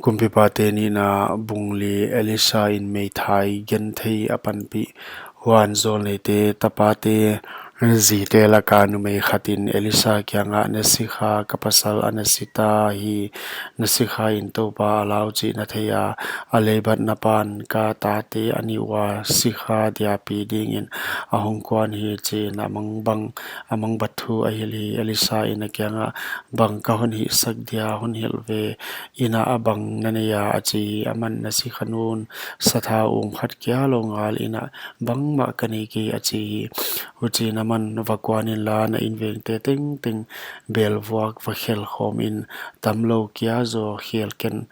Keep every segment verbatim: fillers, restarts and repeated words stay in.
Kumpipate Nihna, bung li. Elisa in meithai genthei a panpih. Huan, jawlneite tapate zite laka numei khatin Elisa kiangah, "Na sikha ka pasal a na si ta hi. Na sikha in Toupa a lau chih na thei a, a leibat na pan ka tate a nih ua, sikha dia pi dingin a hong kuan hi," chiin a mangbang, a mangbat thu a hilh hi. Elisa in a kiangah, "Bang ka hon hihsak dia, hon hilh ve. Inn ah a bang na nei a?" a chi hi. Aman, "Na sikha nu'n sathau um khat kia lou ngal inn ah bangmah ka nei kei," a chi hi. Huchiin aman, "Va kuan inla, na invengte tengteng bel vuak va khel khawm in, tamlou kia zaw khel ken.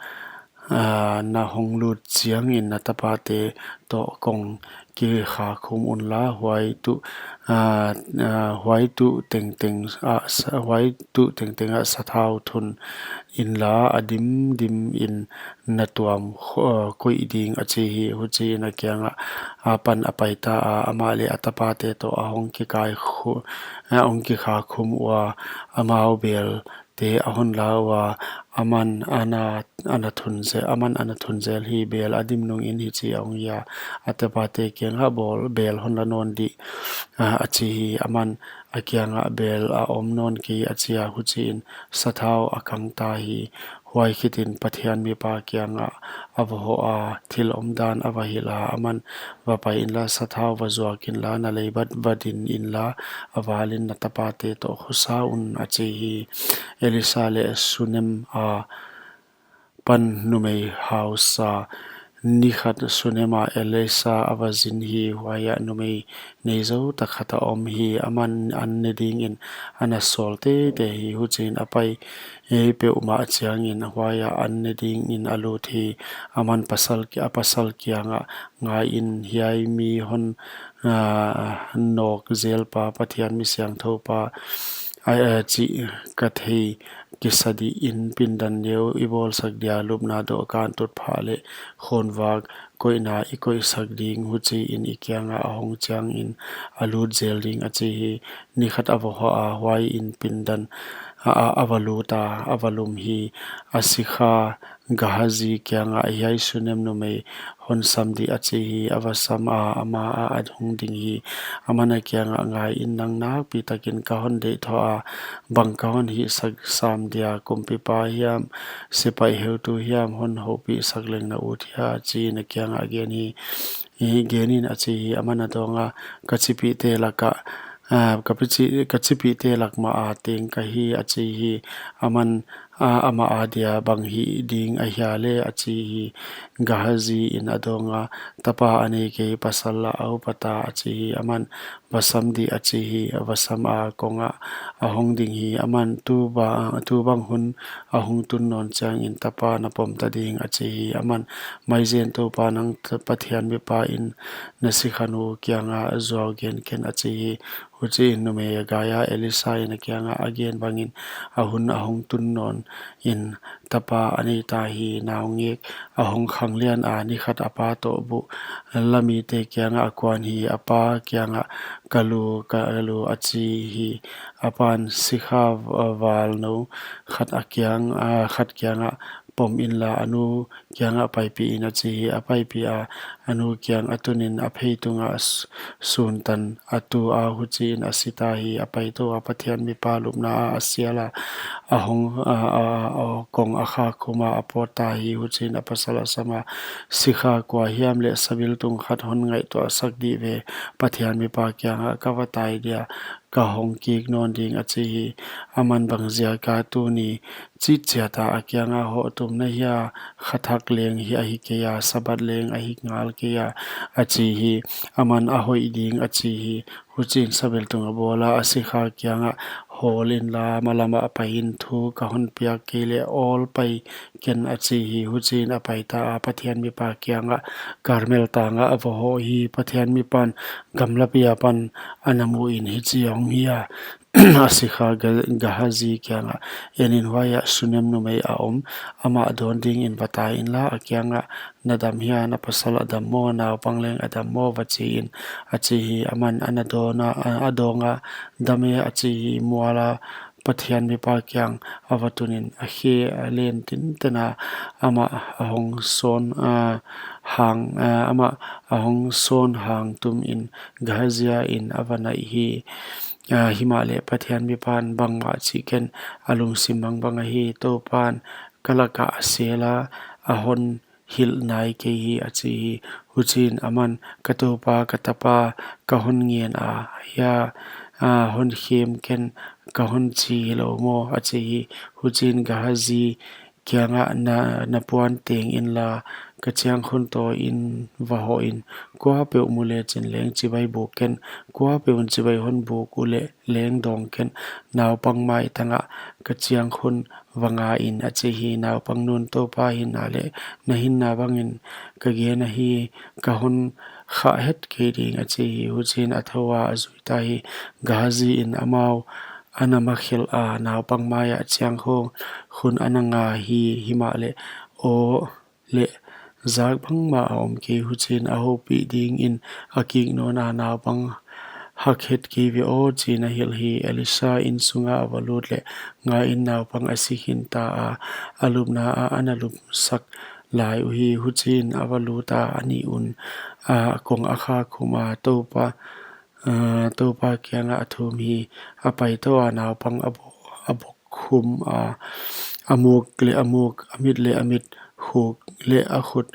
Aa, na hong lut chiangin na tapate toh kong kikhakhum unla, huai tuh, aa, aa, huai tuh tengteng ah sa-, huai tuh tengteng ah sathau thun inla, a dimdim in na tuam khu-, aa, koih ding," a chi hi. Huchiin a kiangah a pan a pai ta a, amah leh a tapate toh a hong kikai khu-, a hong kikhakhum ua, amau bel te a hon la ua, aman ana, ana thun zel, aman ana thun zel hi. "Bel a dim nungin hichi a hong hi a, a tapate kiangah bawl, bel hon la nawn dih," a, a chi hi. Aman a kiangah, "Bel a om nawn kei," a chi a. Huchiin sathau a kang ta hi. Huai khitin Pathian mipa kiangah a va hoh a, thil omdan a va hilh a, aman, "Va pai inla, sathau va zuak inla, na leibat va din inla, a valin na tapate toh khosa un," a chi hi. Elisa leh Sunem a pan numei hausa. Ni khat Sunem ah Elisa a va zin hi. Huaiah numei neizou tak khat a om hi. Aman an ne dingin ana sawl teitei hi. Huchiin a pai peuhmah chiangin huaiah an ne dingin a lut hi. Aman pasal ki-, a pasal kiangah, "Ngaiin, hiai mi hon, aa, nawk zelpa, Pathian mi siangthoupa, a, a chih ka thei kisa dih in, pindan neu i bawlsak dia, lupna dohkan, tutphah leh khawnvak koihna i koihsak ding. Huchiin i kiangah a hong chiangin a lut zel ding," a chi hi. Ni khat a va hoh a, huaiin pindan a, a, a va lut a, a va lum hi. A sikha Gehazi kiangah, "Hiai Sunem numei hon sam dih," a chi hi. A va sam a, ama ah a hong ding hi. Aman a kiangah, "Ngaiin, nang nakpi takin ka hon deih thoh a, bang ka hon hihsak sam dia, kumpipa hiam, sipai heutu hiam hon houpihsak leng na ut hia?" chiin a kiangah gen hi. Hi genin a chi hi. Aman a dawng a, "Ka chipihte lakah, aa, ka pichi-, ka chipihte lak mah a teng ka hi," a chi hi. Aman, aa, amah adia, "Bang hih ding ahia leh?" a chi hi. Gehazi in a dawng a, "Tapa a nei kei, pasal lah a upat a," a chi hi. Aman, "Va sam dih," a chi hi. A va sam a, kongah a hong ding hi. Aman, "Tu ba-, tu bang hun a hong tun nawn chiangin tapa na pom ta ding," a chi hi. Aman, "Maizen Toupa nang Pathian mipa in na sikha nu kiangah zuau gen ken," a chi hi. Huchiin numei a gai a, Elisa in a kiangah a gen bangin a hun a hong tun nawn in tapa a nei ta hi. Naungek a hong khanglian a, ni khat a pa toh buh la mite kiangah a kuan hi. A pa kiangah, "Ka lu, ka lu," a chi hi. A pan, "Sikha val nou khat a kiang, aa, khat kiangah pom inla, a nu kiangah paipih in," a chi hi. A paipih a, a nu kiang a tunin a phei tungah s-, suntan a tu a, huchiin a si ta hi. A pai tou a, Pathian mipa lupna ah a sial a, a hong, a, a, a, a kong a khakhum a, a pawt ta hi. Huchiin a pasal a sam a, "Sikha kua hiam leh sabiltung khat hon ngaihtuahsak dih ve, Pathian mipa kiangah ka va tai dia, ka hong kik nawn ding," a chi hi. Aman, "Bang ziaka tuni chih chiat a a kiangah hoh tum na hia? Kha thak leng hi ahi kei a, Sabbath leng ahi ngal kei a," a chi hi. Aman, "A hoih ding," a chi hi. Huchiin sabiltung a bawl a, a sikha kiangah, "Hawl inla, malam ah pai in, thu ka hon piak kei leh awl pai ken," a chi hi. Huchiin a pai ta a, Pathian mipa kiangah Karmel tang ah a va hoh hi. Pathian mipan gamlapi apan ana muh in, "Hichi a hong hi a, a sikha Ge-, Gehazi kiangah, 'En in, huaiah Sunem numei a om, amah dawn dingin va tai inla, a kiangah, na dam hia, na pasal a dam maw, naupang leng a dam maw?' va chi in," a chi hi. Aman ana dawn a, a, a dawng a, "Dam e," a chi hi. "Mual a Pathian mipa kiang a va tunin a khe a len tinten a, amah a hong sawn, ah, hang, ah, amah a hong sawn hang tumin Gehazi in a va naih hi. Ah, himahleh Pathian mipan bangmah chih ken a lungsim bangbang ahi. Toupan ka lakah a sel a, a hon hilh nai kei hi, a chi hi. Huchiin aman, ka toupa, ka tapa, ka hon ngen a, hia, ah, hon khem ken, ka hon chi hilou maw, a chi hi. Huchiin Gehazi kiangah, na, na puan teng inla, ka chiangkhun tawh in va hoh in, kuapeuh mu lechin leng chibai buk ken, kuapeuh in chibai hon buk uleh leng dawng ken, naupang maitangah ka chiangkhun va nga in, a chi hi. Naupang nun, Toupa, hinna leh na hinna bangin ka gen ahi, ka hon khah het kei ding, a chi hi. Huchiin a thou a, a zui ta hi. Gehazi in amau a na makhelh a, naupang maiah chiangkhun a na nga hi. Himahleh aw leh zak bangmah a om kei. Huchiin a houpih dingin a kik nawn a, naupang hak het kei ve aw, chiin a hilh hi. Elisha inn sungah a va lut leh, ngai in, naupang a si khin ta a, a lupna ah a na lupsak lai uhi. Huchiin a va lut a, a nih un, ah, kong a kha khum a, Toupa, ah, Toupa kiangah a thum hi. A pai tou a, naupang a bo-, a bok khum a, a muk leh a muk, a mit leh a mit, khuk leh a khut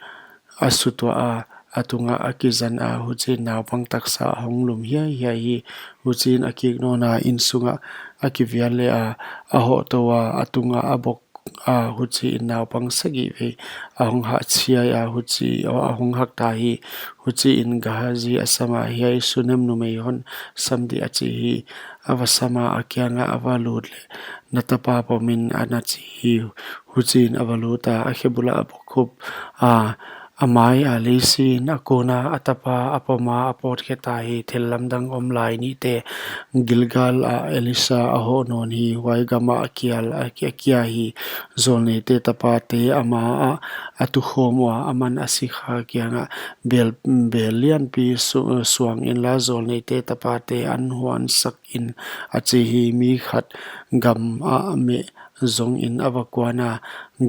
a sutuah a, a tungah a kizan a. Huchiin naupang taksa a hong lum hiaihiai hi. Huchiin a kik nawn a, inn sungah a kivial leh a, a hoh tou a, a tungah a bok a. Huchiin naupang sagih vei a hong hah chiai a, huchi, a hong hak ta hi. Huchiin Gehazi a sam a, hiai Sunem numei hon sam dih, a chi hi. A va sam a, a kiangah a va lut leh, na tapa pom in, a na chi hi. Huchiin a va lut a, a khe bul ah a bok khup a, a mai a lei si in, a kun a, a tapa a pom a, a pawt khe ta hi. Thil lamdang om lai nihte. Gilgal ah Elisha a hoh nawn hi. Huai gamah a kia, a kia, a kia hi. Zawlneite tapate a ma ah a tukhawm ua, aman a sikha kiangah, bel, bel lianpi su-, suang inla, zawlneite tapate an huan sak in, a chi hi. Mi khat gam ah meh zongin a va kuan a,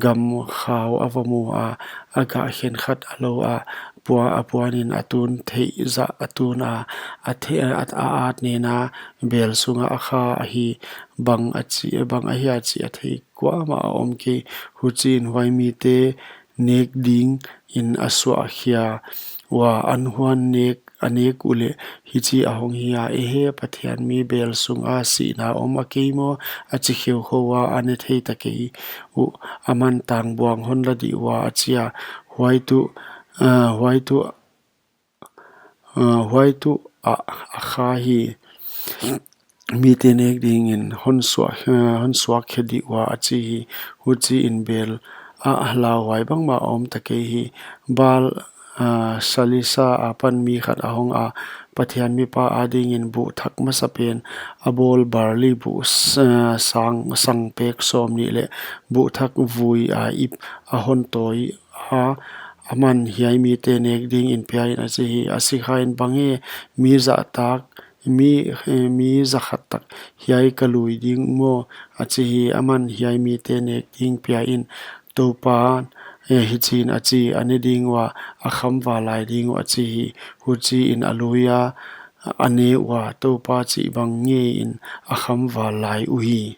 gam khau a va mu a, a gah khenkhat a lou a, pua-, a puanin a tun theih zah a tun a, a the-, a, a at nen a, bel sungah a kha hi. Bang a chi, bang ahia chih a thei kuamah a om kei. Huchiin huai mite nek dingin a suahkhia ua, an huan nek, a nek uleh hichi a hong hi a, ehe, Pathian mi bel sunga sihna om a kei maw, a chi kheukhou a, a ne thei ta kei uh. Aman, tangbuang hon la dih ua, a chi a. Huai tuh, ah, huai tuh, ah, huai tuh a, a kha hi. Mite nek dingin hon suak, eh, hon suak khe dih ua, a chi hi. Huchiin bel ah lauhuai bangmah a om ta kei hi. Baal, ah, Salisa apan mi khat a hong a, Pathian mipa adingin buh thak masapen a bawl barli buh s-, eh, sang, sangpek sawmnih leh buh thak vui a ip a hon tawi a, aman, hiai mite nek dingin pia in, a chi hi. A sikhain, bang e, mi zahtak, mi, eh, mi zakhat tak hiai ka lui ding maw, a chi hi. Aman, hiai mite nek ding pia in, Toupan, eh, hichiin a chi, a ne ding ua, a kham val lai ding uh, a chi hi. Huchiin a lui a, a ne ua, Toupa chih bang ngeiin a kham val lai uhi.